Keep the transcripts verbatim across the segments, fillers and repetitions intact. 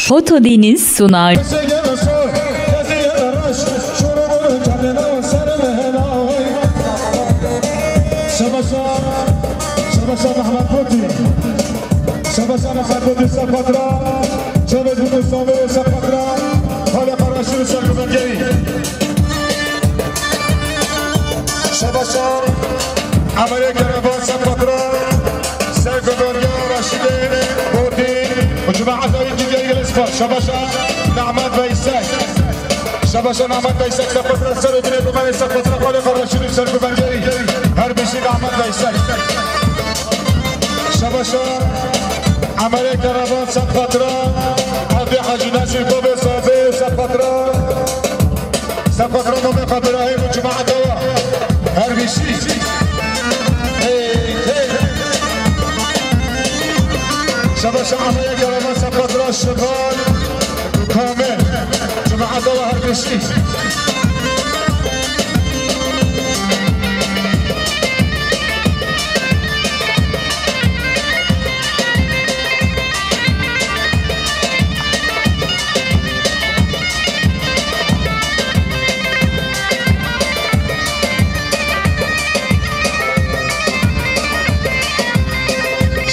Foto Deniz sunar. Şabaşa Mehmet Botî. Şabaşa Mehmet Botî, Sepatra. Çavê Dûdû Samê, Sepatra. Halê Qaraşî û Serkubengeyî. Şabaşa Emelê Kereba, Sepatra. Serkubengeyî Raşîdê Botî. Û cemaeta wî digel gelê spas. Şabaşa Mehmet Veysel. Şabaşa Mehmet Veysel, Sepatra, serê binê gumenê Sepatra, Halê Qaraşî û Serkubengeyî. Her bijî Mehmet Veysel. Şabaşa Emelê Kereba, Sepatra, Evdî Hacî Nezîr, Babê Sazê, Sepatra. Sepatra Mamê Qebirahîm û cemaeta wa. Her bijî. Hey, hey. Şabaşa Emelê Kereba, Sepatra, Şival. Kamil, cemaeta wa her bijî.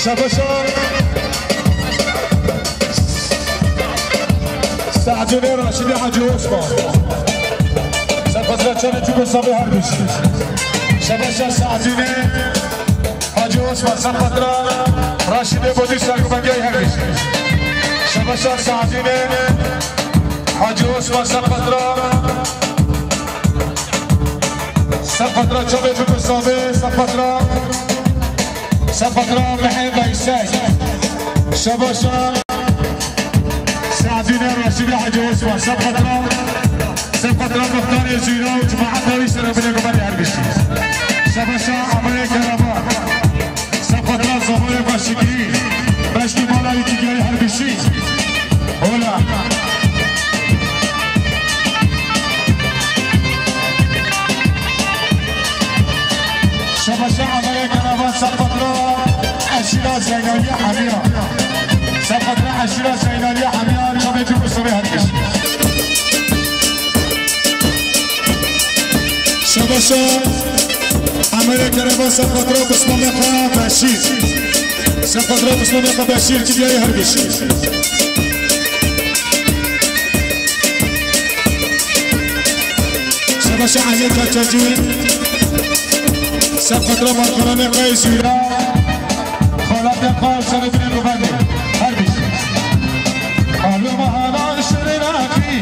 Şabaşa Se'dûnê Raşîdê Hacî Osman. Sepatra çavê çûk û sabê her bijî. Şabaşa Se'dûnê Hacî Osman, Sepatra Raşîdê Botî, Serkubengeyî her bijî. Şabaşa Se'dûnê Hacî Osman, Sepatra. Sepatra çavê çûk û sabê, Sepatra. Sepatra Mehê Veysel. Şabaşa Se'dûnê Raşîdê Hacî Osman. Sepatra, Sepatra Muxtarê Zîra û cemaeta wî, serê binê gumenê her bijî. Şabaşa Emelê Kereba. Sepatra Zamanê Başikî. Beşkî mala wî digel her bijî. Hola. Şabaşa Emelê Kereba, Sepatra eşîra Zeynalî Hemiya. Sepatra eşîra Zeynalî Hemiya, çavê çûk û sabê her bijî. Şabaşa Emelê Kereba, Sepatra Bismamê xwe Beşîr. Sepatra Bismamê xwe Beşîr, digel her bijî. Şabaşa Elî Keçecî. Sepatra Markaranê Qey Zîra. Xalatê Qal, serê binê gumenê her bijî. Alo mahana şirin akî,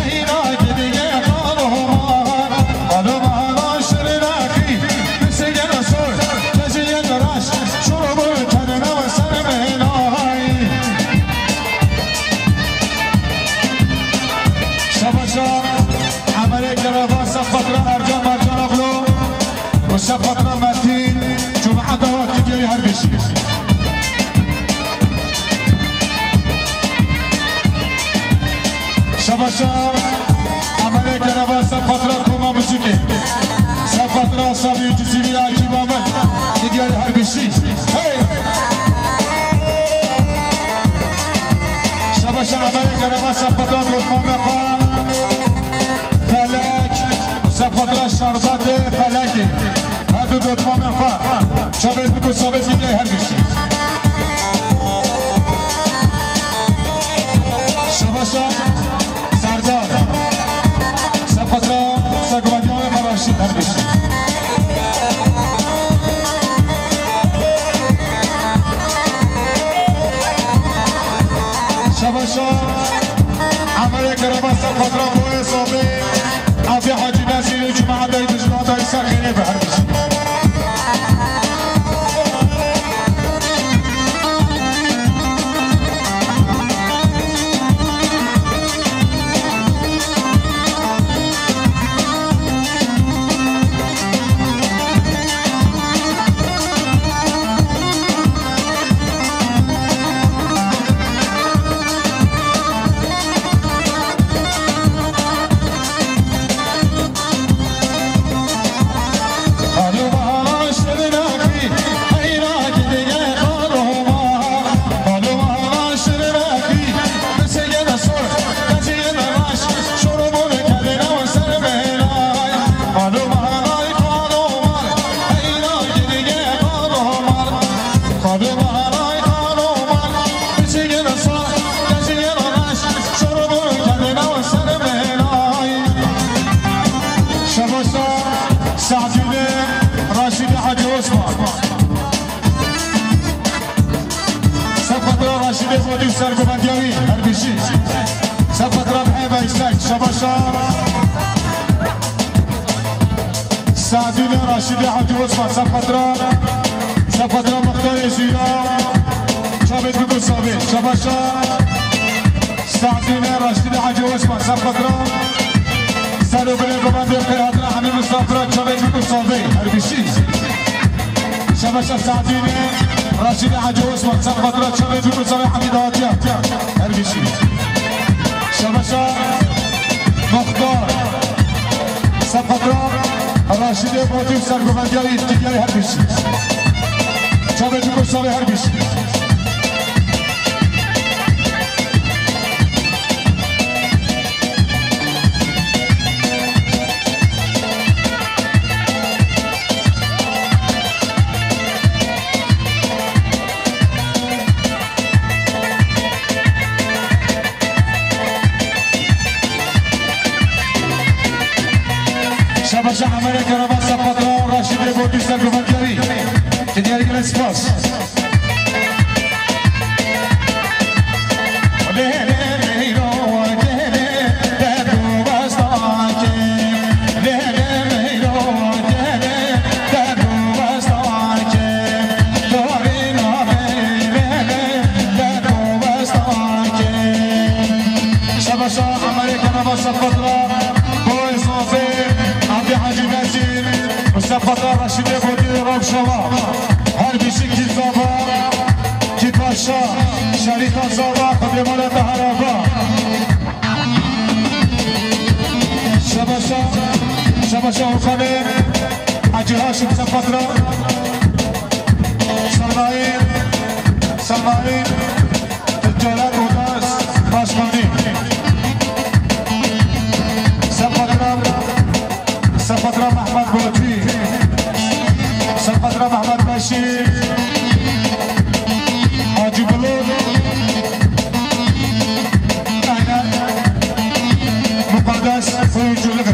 eyna gidiye alo mahana. Alo mahana şirin akî, bisigin sor, teziyet raş, şurubu tenine ve sermehnayi. Şabaşa Emelê Kereba, Sepatra Ercan Mercanoglu û Sepatra Metîn, cemaeta wa digel her bijî. Şabaşa Emelê Kereba, Sepatra Koma Muzîkê. Sepatra Sabî Cizîrî, ekîba min, digel her bijî. Hey! Şabaşa Emelê Kereba, Sepatra Dotmamê xwe Felek, Sepatra Şerbetê Felekê. Her du dotmamên xwe. Çavê çûk û sabê digel her bijî. Şabaşa Serdar. Sepatra Serkubengeyê Qaraşî her bijî. Şabaşa Emelê Kereba, Sepatra Boyê Sabê. Evdî Hacî Nezîrî, cemaeta wî, dijlata wî ser xêrê be her bijî. Sergovendiya wî, her bijî. Sefetra Mihê Veysel, şebaşa. Sadîne Raşîdê Hacî Osman, sefetra. Sefetra Mextarê Zîra. Çavê Dibû Savê, şebaşa. Sadîne Raşîdê Hacî Osman, sefetra. Sero bilê govendê qey hatina hemî misafira çavê Dibû Savê, her bijî. Şebaşa Sadîne, Raşîdê Hacî Osman, sefetra çavê Dibû Savê hemî dahatiya. Her bijî. Şebaşa Muxtar, sefetra Raşîdê Botî û sergovendiya wî, dîyayê her bijî. Çavê Dibû Savê her bijî. Şebaşa Emerê Kereba, sefetra Raşîdê Botî, sergovendiya wî. Dinyayê gelek spas. Şebaşa Emerê Kereba, sefetra Boy Sofê, Abdî Hacî Nezîr, sefetra Reşîdê Botî, Rewşa Wa. Her bijî Kîr Zava, Kîr Paşa, Şerîfa Zava, Xwedê mala te heraba. Şebaşa, Şebaşa Urxanê, Hacî Haşim, sefetra Selmayî, Selmayî, Ticaret Odas Başkanî. Sefetra, sefetra Mehmet Botî. Sefetra Mehmet Beşîr. Hacî Bulut. Aynen. Mukaddes oyunculuk.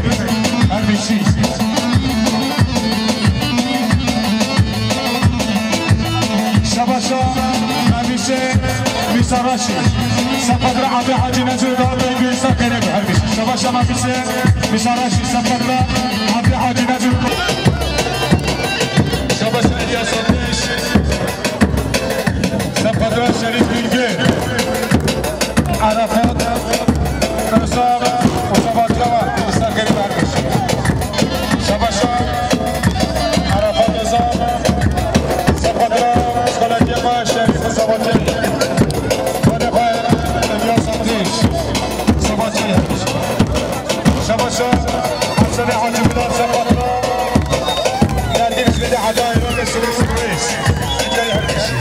Her bir şey. Şebaşa Mevîşê Mîsa Reşî. Sefetra Abdî Hacî Nezîr da Bey Mîsa Kerem her bir. Şebaşa Mevîşê Mîsa Reşî, sefetra Abdî Hacî Nezîr. Şebaşa İlyas Ateş. Sefetra Şerîf Bingöl. Arafat Reza û Sabatiya Mîsa Kerem her bir. Şebaşa Arafat Reza, sefetra Salatiya Şerîf û Sabatiya. Xwedê xwe, Evyas Ateş, Sabatiya. Şebaşa Hasanê Hacî Bilal, sefetra Nergîn Zibîdê Hecayê Rokê Sirê Sirês. Dîtayî her kişî.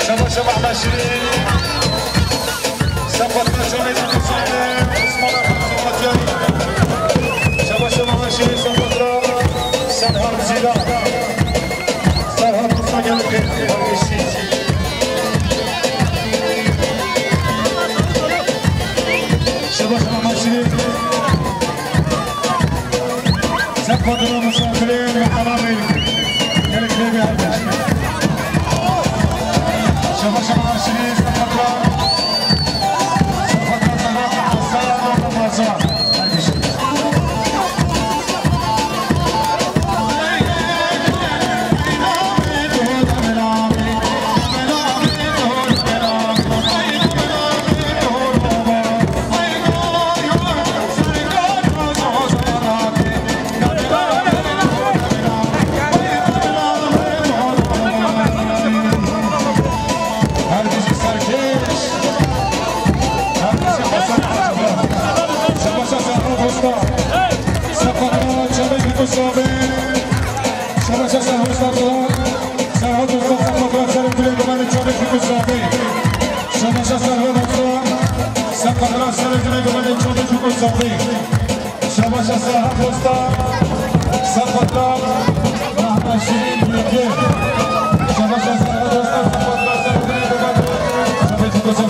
Şebaşa Mehmet Şirîn. Sefetra Çavê Dibû Savê, Osman Ahmet Sabatiyayî. Şebaşa Mehmet Şirîn, sefetra Serhan Zîra. Serhan Usta geldi. Şebaşa Mehmet Şirîn. Sefetra misafirê Mehera Meylikê. Gelek lêvê her beş. Şebaşa Mehmet Şirîn, sefetra, sefetra Zehra Esa Ramazan. Her bir şey. Her bizi serkeş, her bizi Hasan Hacı. Şebaşa Serhat Usta. Sefetra Çavê Dibû Savê. Şebaşa Serhat Usta. Serhat Usta, sefetra Serhat Usta. Serhat Usta, sefetra Çavê Dibû Savê. Şebaşa Serhat Usta. Sefetra Serhat Usta. Şebaşa Serhat Usta, sefetra Mehmet Şirîn Bilge. Şebaşa Serhat Usta, sefetra Serhat Usta.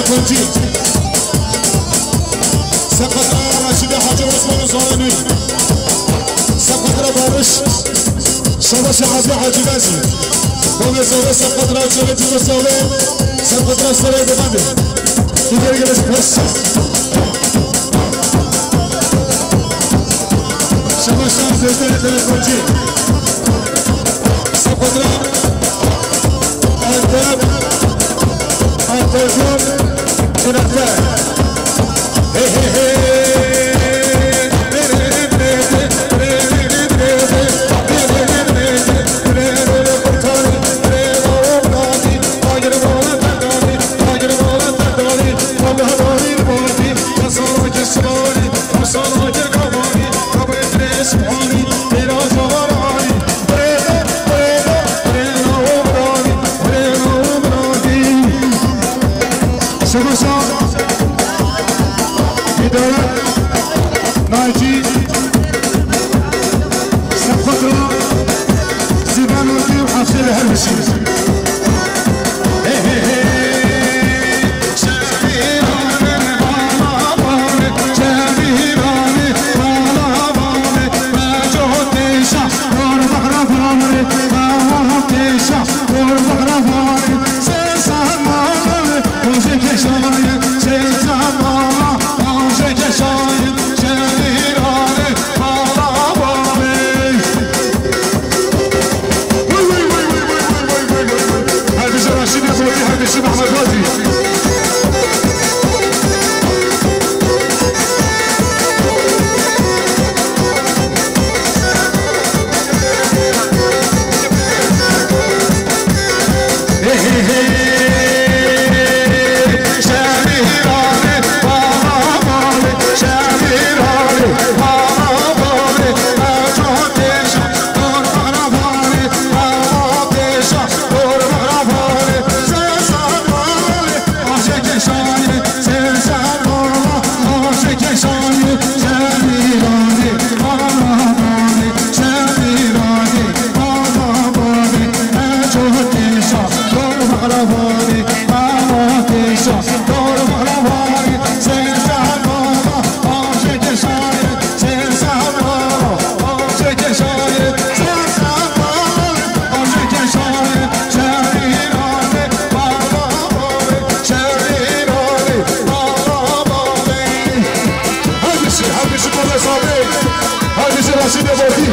Koncî. Sepqatra Raşîdê Hacî Osman Zoranî. Sepqatra Barış. Şebaşê Hacî Hacî Gazî. Bavê Zove sepqatra Çolê Cî Zove. Sepqatra Serê Demandê. Digeri gelişi pes. Şebaşan Zeyde Telefonci. Sepqatra Antep, Antalya'dan Çanakkale. Hey, hey, hey. Şebaşa, Hidayet, Naci, Sefakra, Zîban Urdu, Hafsê li her bişî. Hey, hey, hey. Her bişî, her bişî, bol hesabê. Her bişî, Raşîdê Botî.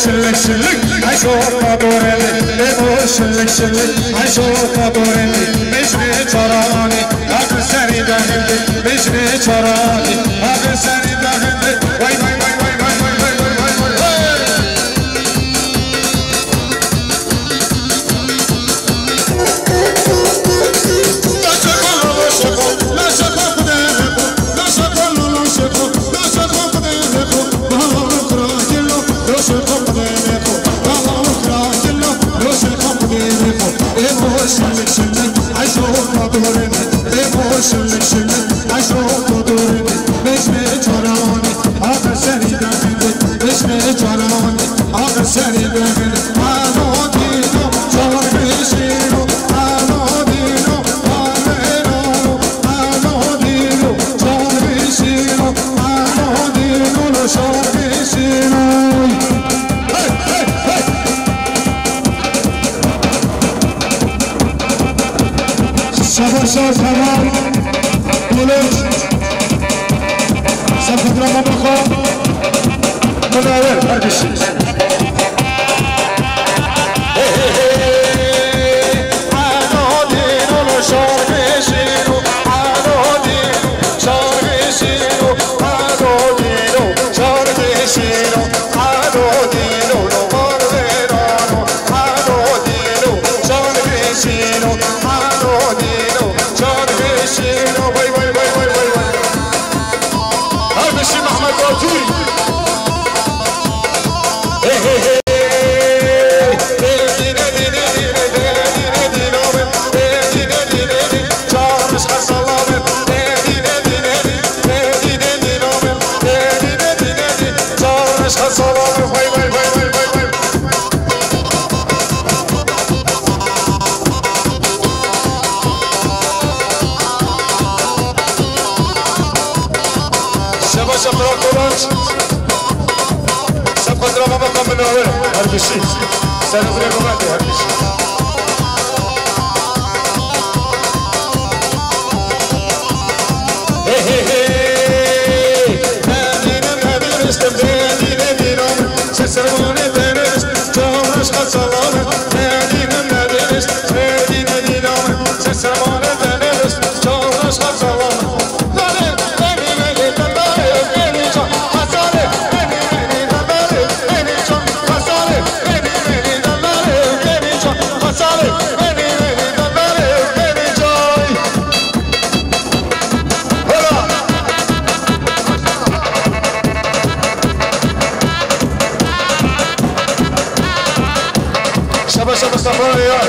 Şillik şillik, eşo padoreli, ebo şillik şillik, eşo padoreli, mecnê çarani, axir serî dahildi, mecnê çarani, axir serî dahildi. Vay, vay, vay. Şabaş Şabaş Kemal Kılıç. Sefetra Mamako. Münevver kardeşim. Hey, hey, hey. Ano dino lo şarkı şiru, ano dino. Vay, vay, vay, vay, vay, vay. Şebaşa Fırat Kovaç. Seb xatir Mehmet Kamil Awe. Her bir şey. Sen öbüre Mehmet, her bir şey. Hey, hey, hey. Medine, Medine, işte, Medine, Medine. Sesler bana deniz, çağdaş kasalar. Medine, Medine, işte, Medine, Medine. Sesler bana deniz, çağdaş kasalar. Şaba, şaba, Mustafa ya.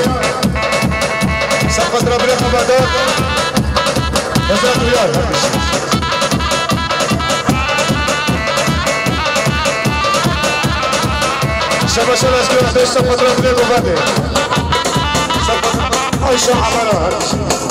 Sen fatura bile kabada. Hazır duyar. Şaba, şaba, şaba, şaba, fatura bile kabada. Ayşe Amara.